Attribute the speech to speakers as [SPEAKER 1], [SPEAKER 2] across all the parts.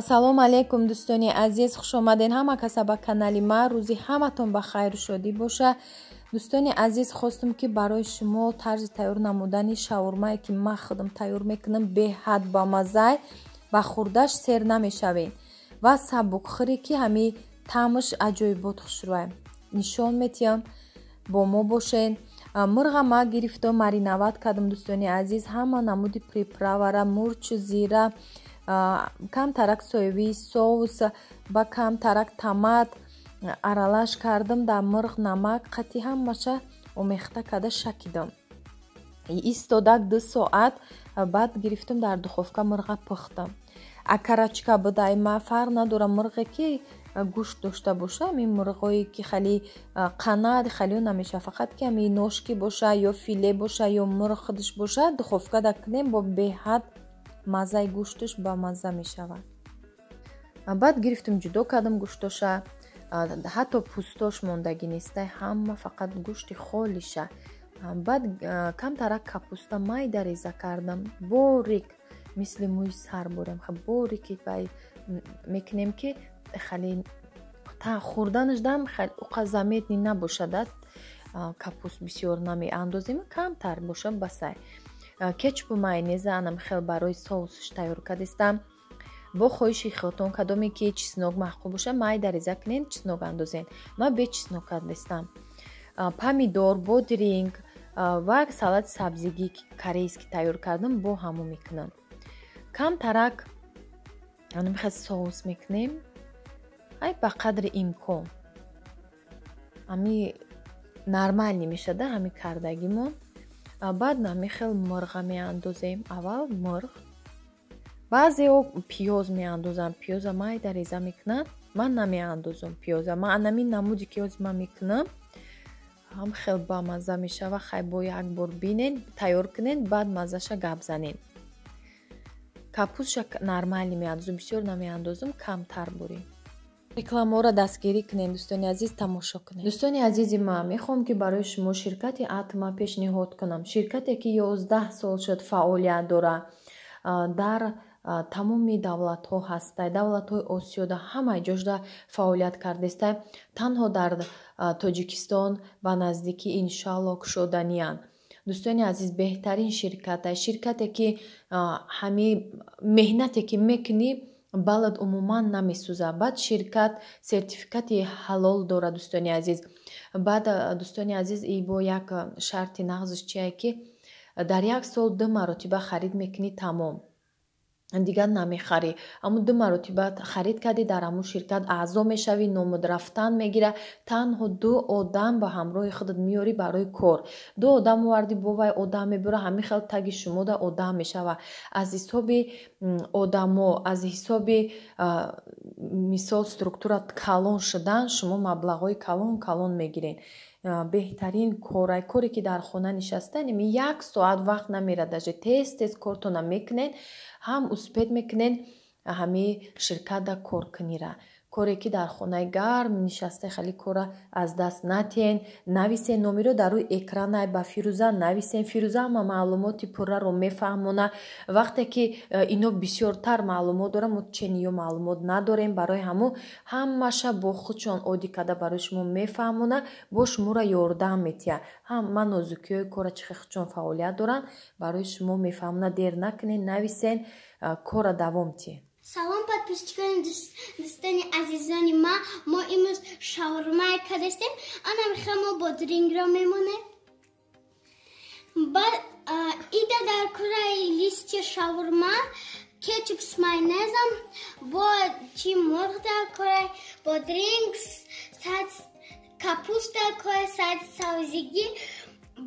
[SPEAKER 1] Ассалому алайкум дӯстони азиз, хуш омадед ҳама каса ба канали ма. Рӯзи ҳаматон ба хайру шодӣ боша. Дӯстони азиз, хостум ки барои шумо тарзи тайёр намудани шаурмае ки ман худам тайёр мекунам беҳад ба маззай, ба хӯрдаш сер намешавед ва сабукхӯре ки ҳами таъмаш аҷоибот хушрӯя нишон метиҳам. Бо мо бошед. Мурға ма гирифтам, маринават кардам дӯстони азиз. Ҳама намуди приправара, мурчу, зира, камтарак соевый соус ба камтарак томат аралаш кардам. Дар мурғ намак қати ҳамаша омехта карда шакидам. Истодак 2 соат, баъд гирифтам дар духовка мурға пухтам. Окорочка будай, ма фарқ надорам мурғе ки гӯшт дошта боша, ҳамин мурғое ки хеле қанад хеле намешава, фақат ки ҳамин ношки боша ё филе боша ё мурғ худаш боша, духовка да кунем, бо беҳад маззаи гӯшташ ба мазза мешавад. Баъд гирифтам ҷудо кардам гӯштоша, ҳатто пӯстош мондагӣ нестай, ҳама фақат гӯшти холиша. Баъд камтарак капуста майда реза кардам, борик, мисли мӯи сар борем, борики мекунем ки хеле хӯрданаш дам уқа заметный набошад. Капуст бисёр намеандозем, камтар боша басай. Кетчупу майонеза анам хел барои соусш тайёр кардистам. Бо хоҳиши худтон кадоме ки чеснок маъқул боша, майда реза кунед, чеснок андозед. Ман бе чеснок кардистам. Помидор, бодринг ва салати сабзигӣ корейский тайёр кардам, бо ҳамон мекунам. Камтарак анам хел соус мекунем, ай ба қадри имкон. Ҳами нормалӣ мешада ҳами кардагимон. Баъд намихел мурға меандозем. Аввал мурғ, баъзео пиёз меандозанд, пиёза майда реза мекунанд. Ман намеандозам пиёза, ман анамин намуди ки ҳозир ман мекунам ҳам хел бамазза мешава. Хай бо як бор бинед, тайёр кунед, баъд маззаша гап занед. Капустша нормалӣ меандозам, бисёр намеандозам, камтар бурем. Рекламаро дастгирӣ кунед дӯстони азиз, тамошо кунед. Дӯстони азизи ман, мехоҳам ки барои шумо ширкати Атма пешниҳод кунам. Ширкате ки 11 сол шуд фаъолият дорад, дар тамоми давлатҳо ҳастай, давлатҳои Осиёда ҳамаи ҷошда фаъолият кардестай. Танҳо дар Тоҷикистон ба наздикӣ иншоалло кушоданиянд. Дӯстони азиз, беҳтарин ширкате, ширкате ки ҳами меҳнате ки мекунӣ балад умуман намесӯзад. Баъд ширкат сертификати ҳалол дорад дӯстони азиз. Баъд дӯстони азиз, и бо як шарти нағзиш чие ки дар як сол 2 маротиба харид мекунӣ, тамом, дигар намехарӣ. Аммо 2 маротиба харид кардӣ, дар ҳамун ширкат аъзо мешавӣ, номуд рафтан мегира. Танҳо 2 одам ба ҳамроҳи худат меёрӣ барои кор. 2 одам овардӣ, бо вай одам мебура, ҳамин хел таги шумода одам мешава. Аз ҳисоби одамо, аз ҳисоби мисол структура калон шудан, шумо маблағҳои калон калон мегиред. Беҳтарин корай, коре ки дар хона нишастан, ими 1 соат вақт намерад, даже тез тез кортона мекунед, ҳам успет мекунед ҳами ширкатда кор кунира. Коре ки дар хонаи гарм нишаста, хеле кора аз даст натиҳен. Нависен номеро дар рӯи экранай, ба Фирӯза нависен. Фирӯза ҳама маълумоти пурраро мефаҳмона. Вақте ки ино бисёртар маълумот доранд, мо чениё маълумот надорем, барои ҳамун ҳамаша бо худшон оддӣ карда барои шумо мефаҳмона, бо шуморо ёрдам метиҳад. Ҳама нозукиҳои кора чӣ хел худшон фаъолият доранд, барои шумо мефаҳмона. Дер накунед, нависен, кора давом тиҳед.
[SPEAKER 2] Салом подписчикони дӯстони азизони ма. Мо имрӯз шаурмае кардастем. Ана мехоҳам мо бодрингро мемонем. Баъд ида дар кураи листи шаурма кетчуп с майонезом, бо чи мурғ дар кураи бодринг, капуст дар кураи салати сабзигӣ,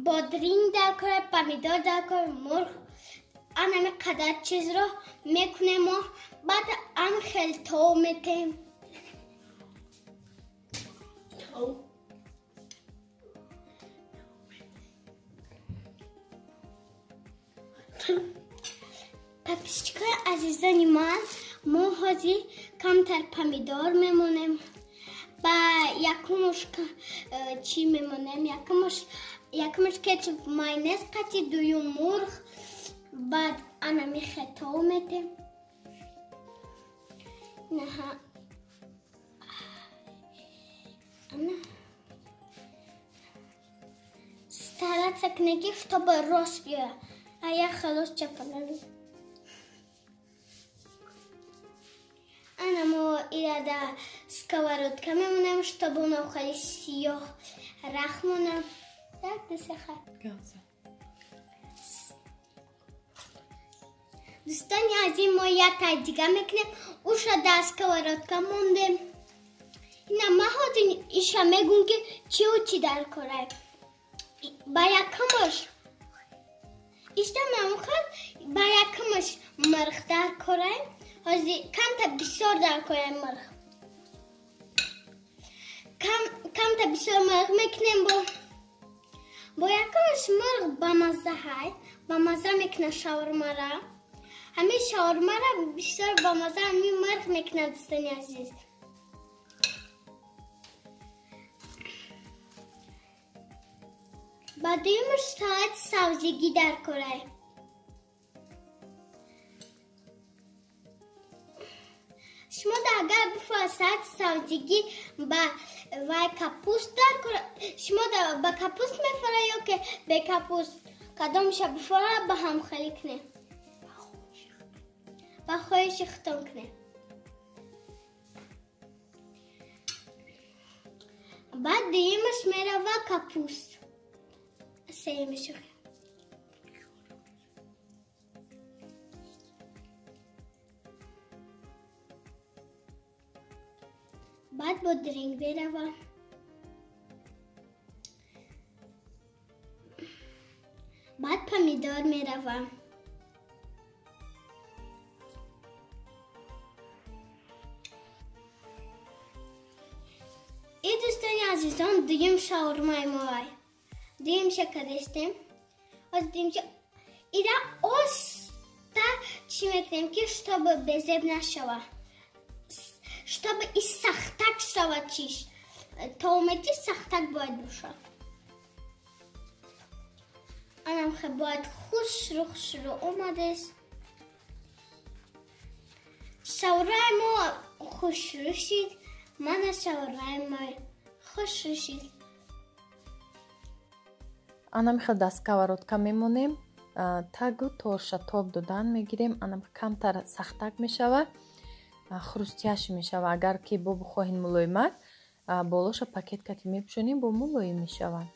[SPEAKER 2] бодринг дар кураи помидор дар кураи мурғ. Анами қадар чизро мекунем мо. Баъд ан хел тов метем. Подписчикои азизони ман, мо ҳозир камтар помидор мемонем. Ба якумуш чӣ мемонем? Якумуш кетчуп майонез қати, дуюм мурғ, баъд анами хетов метем. Наҳа. Ана. Стараться кунед, ки чтобы рост биёяд. А я халос чапалали. Ана мо ирада сковородка мемонем, чтобы оно хеле сиёҳ рах монад. Так, дусеха. Дӯстони азиз, мо як тай дига мекунем. Уша дар сковородка мондем. Ина ман ҳозир иша мегӯм, ки чиу чӣ дар корай. Ба якумаш ишта мамухад, ба якумаш мирх дар корай. Ҳозир камта бисёр дар корай мирх. Камта бисёр мирх мекунем. Бо якумаш мирх бамазза ҳай, бамазза мекунад шаурмара. Ҳамин шаурмара бисёр бамазза ҳамин мирх мекунад, дӯстони азиз. Ба дуюмаш салати сабзигӣ дар корай. Шумо агар бифоҳед салати сабзигӣ ба вай капуст дар кора, шумо ба капуст мефоред ё ки бе капуст, кадомша бифорад ба ҳам хелӣ кунед. Ба хоҳиши худтон кунед. Баъд дуюмаш мерава капуст. Сеюмаш. Баъд бодринг мерава. Баъд помидор мерава. И дӯстони азизон, дуюм шаурмаи моай. Дуюмша кадестем. Ҳозир дуюмша ира оста чӣ мекунем, ки чтобы безеб нашава. Чтобы и сахтак шавад чиш. Томети сахтак бояд бошад. Анам хе бояд хушрӯ хушрӯ омадест. Шаурмаи мо хушрӯ шид. Мана шаурмаи мо хушрӯ шид.
[SPEAKER 1] Анам хел дар сковородка мемонем, тагу торша тоб додан мегирем. Анам камтар сахтак мешавад, хрустяш мешавад. Агар ки бо бихоҳед мулоимак, болоша пакетка ки мепӯшонем, бо мулоим мешавад.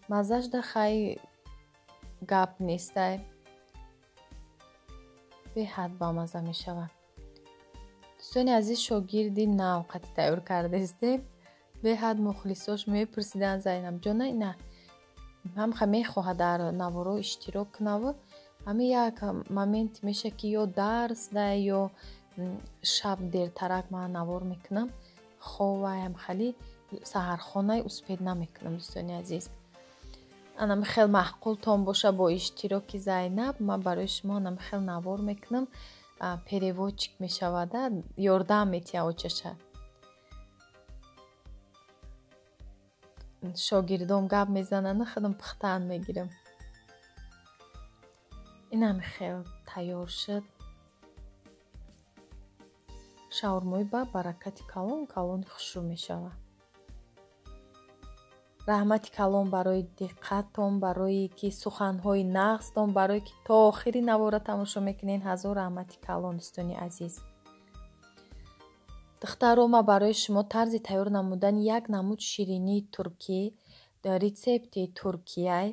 [SPEAKER 1] Маззаш да хай гап нестай, беҳад бамазза мешавад. Дӯстони азиз, шогирди нав қати тайёр кардестем. Беҳад мухлисош мепурсиданд, Зайнабҷона ина ҳамха мехоҳад дар наворо иштирок кунаву ҳамин як момент меша, ки ё дарс да ё шаб дертарак ман навор мекунам, ховаям хали саҳархонай успед намекунам. Дӯстони азиз, анам хел маъқултон боша бо иштироки Зайнаб, ман барои шумо анам хел навор мекунам. Переводчик мешавада, ёрдам метиҳа очаша. Шогирдом гап мезананд, худам пухтан мегирам. Инам хел тайёр шуд. Шаурмои ба баракати калон калони хушрӯ мешавад. Раҳмати калон барои диққаттон, барои ки суханҳои нағзтон, барое ки то охири навора тамошо мекунед. Ҳазор раҳмати калон, дӯстони азиз. Духтаро, ма барои шумо тарзи тайёр намудани як намуд ширинии туркӣ, рецепти туркияй,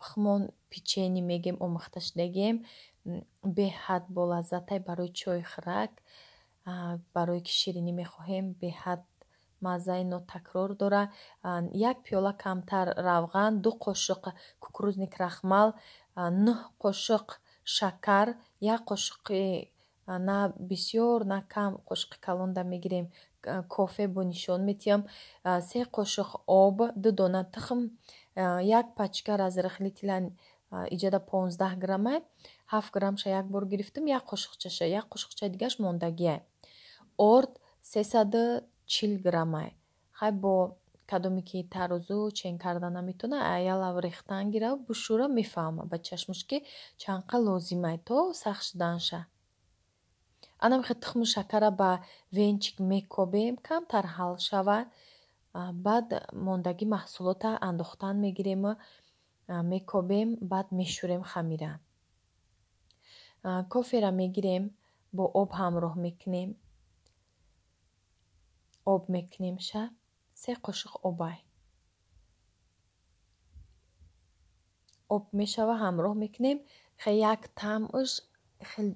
[SPEAKER 1] хмон печени мегем, омӯхташудагем, беҳад болаззатай барои чой хӯрак, барое ки ширинӣ мехоҳем, беҳад маззаи нотакрор дора. Як пиёла камтар равған, 2 қошуқ кукурузный крахмал, 9 қошуқ шакар, 1 қошуқи на бисёр на кам қошуқи калонда мегирем, кофе бо нишон метиҳам, 3 қошуқ об, 2 дона тухм, 1 пачка разрыхлителя Иҷада 15 граммай, 7 граммша як бор гирифтам, як қошиқчаша, як қошиқчаи дигаш мондагиай. Орд 340 граммай. Хай бо кадоме ки тарозу чен карда наметона, аялав рехтан гирав, бушура мефаҳма ба чашмаш ки чанқа лозимай то сахт шуданша. Анам хе тухму шакара ба венчик мекобем, камтар ҳал шава. Баъд мондагӣ маҳсулота андохтан мегирем, мекобем, баъд мешӯрем хамира. Кофера мегирем, бо об ҳамроҳ мекунем. Об мекунем ша, 3 қошиқ обай. Об мешава, ҳамроҳ мекунем. Хе як таъмш хел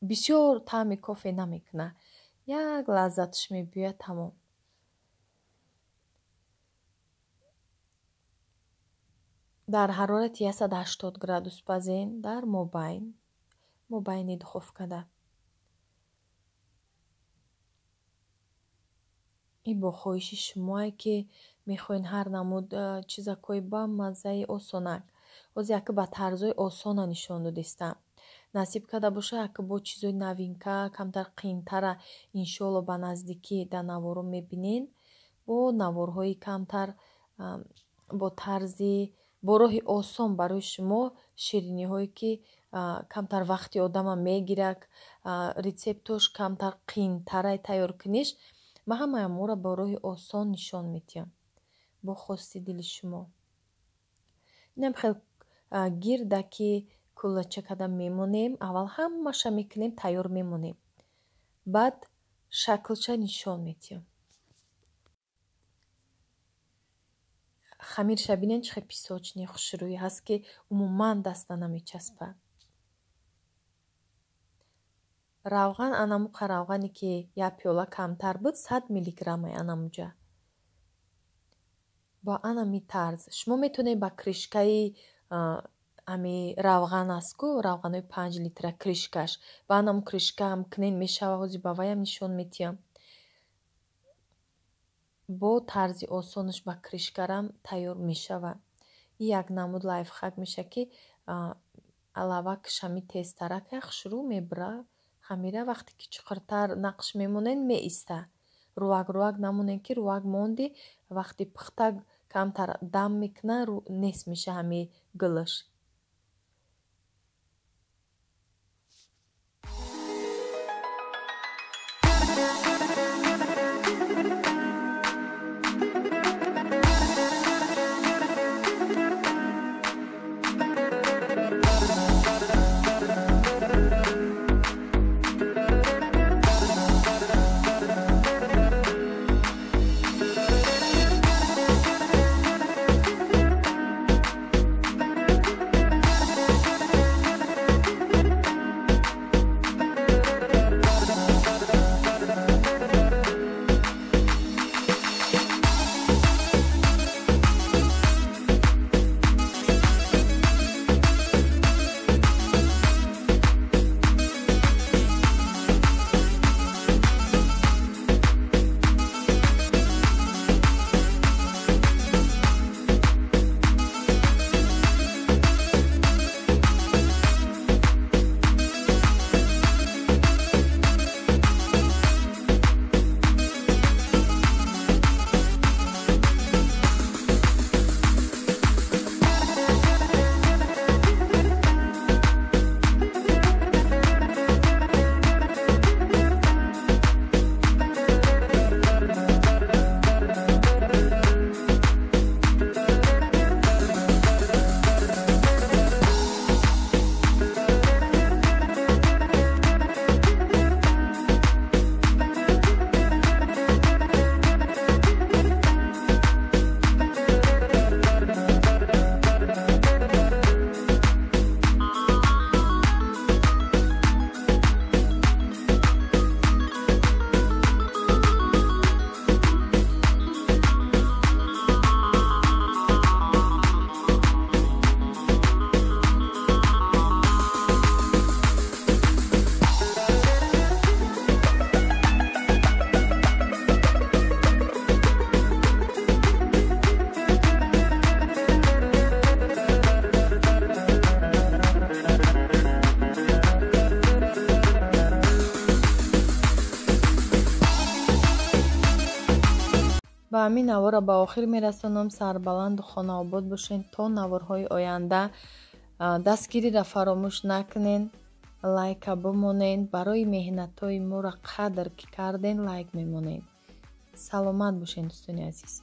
[SPEAKER 1] бисёр таъми кофе намекуна. Як лаззатш мебиёяд, тамом. Дар ҳарорати 180 градус пазен, дар мобайни духовкада. Ин бо хоҳиши шумое ки мехоҳед ҳар намуд чизакҳои ба маззаи осонак. Ҳозир яке ба тарзҳои осона нишон додистам. Насиб карда боша, яке бо чизои новинка, камтар қиинтара иншоалло ба наздикӣ дар наворо мебинен. Бо наворҳои камтар бо тарзи бо роҳи осон барои шумо шириниҳое ки камтар вақти одама мегирад, рецептош камтар қиинтарай тайёр куниш, ман ҳамаи аморо бо роҳи осон нишон медиҳам бо хости дили шумо. Инам хел гирдаки кулача када мемонем, аввал ҳамаша мекунем, тайёр мемонем, баъд шаклша нишон медиҳам. Хамирша бинен чӣ хел песочный хушрӯй ҳаст ки умуман даста намечаспад. Равған анамуқа равғане ки як пиёла камтар буд, 100 миллиграммай анамуҷа. Бо анами тарз шумо метавонед ба кришкаи ами равған аст ку, равғанои 5 литра кришкаш, ба анаму кришка ҳам кунен мешава, ҳозир ба ваям нишон медиҳам. Бо тарзи осонаш ба кришкарам тайёр мешавад. Ин як намуд лайфхак мешавад ки алавакш ҳами тезтарак хушрӯ мебура. Хамира вақте ки чуқуртар нақш мемонед, меиста. Рувак рувак намонед ки рувак монди, вақти пухта камтар дам мекуна, нест меша ҳами гулаш. Ҳамин наворро ба охир мерасонам. Сарбаланду хонаобод бошен то наворҳои оянда. Дастгириро фаромӯш накунен, лайка бимонен. Барои меҳнатҳои моро қадр ки карден, лайк мемонед. Саломат бошен, дӯстони азиз.